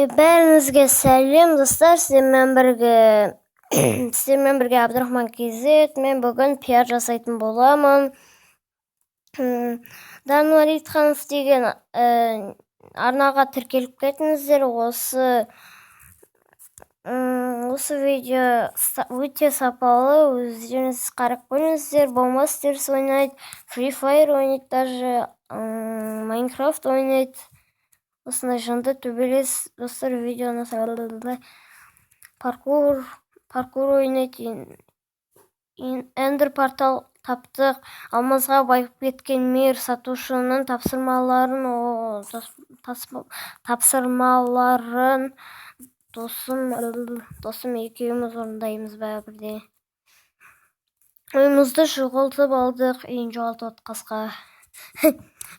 Бәріңізге сәлем, достар! Сіздермен бірге Абдрахман KZ. Мен бүгін пиар жасайтын боламын. Дарын Уәлитханов деген арнаға тіркеліп кетіңіздер. Осы видео өте сапалы, өздеріңіз қарап көріңіздер. Болмас ойнайды, Free Fire ойнайды, даже Майнкрафт ойнайды. Осындай жынды төбелес, достар, видеоны, паркур ойнайды. Эндер портал таптық, алмазға байып кеткен мир, сатушының тапсырмаларын досым екеуміз орындаймыз бәрібір де. Ойымызды жоғалтып алдық, үйін жоғалтып қасқа.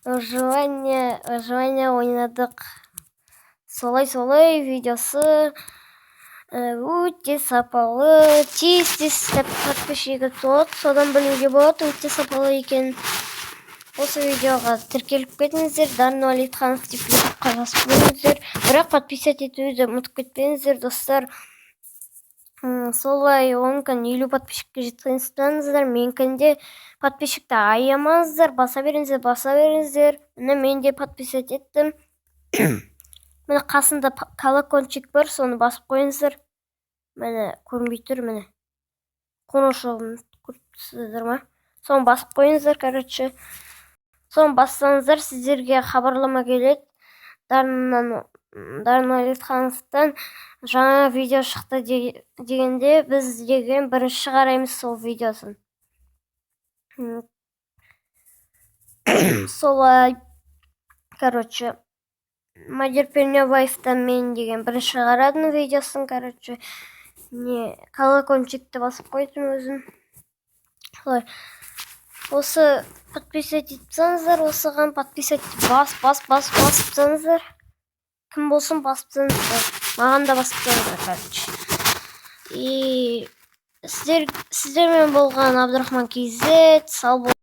Выживание ойнадық. Солай видеосы өте сапалы, тез тез подписчигі толады, содан білуге болады өте сапалы екен. Осы видеоға тіркеліп кетіңіздер, Дарын Уәлитханов деп ютубқа жазып қойыңыздар, бірақ подписать етуді ұмытып кетпеңіздер, достар. Солай 10 күн 50 подписчикке жеткізіңіздер. Менікінде подписчикті аямаңыздар, баса беріңіздер, баса беріңіздер. Міне, мен де подписать еттім. Міне, қасында колокольчик бар, соны басып қойыңыздар. Міне, көрінбей тұр, міне, қоңырауын көріп тұрсыздар ма? Соны басып қойыңыздар. Короче, соны бассаңыздар, сіздерге хабарлама келеді: Дарыннан, Дарын Уәлитхановтан жаңа видео шықты дегенде, біз деген бірінші қараймыз сол видеосын. Солай, короче, Мадияр Пернебаевтан мен деген бірінші қарадым видеосын. Короче, не, колокольчикті басып қойдым өзім. Солай, осы подписать етіп тастаңыздар, осыған подписать бас, бас, бас, басып тастаңыздар. Кім болсын, басып тастаңыздар, маған да басып тастаңыздар. Короче, и сіздермен болған Абдрахман KZ. Сау бол.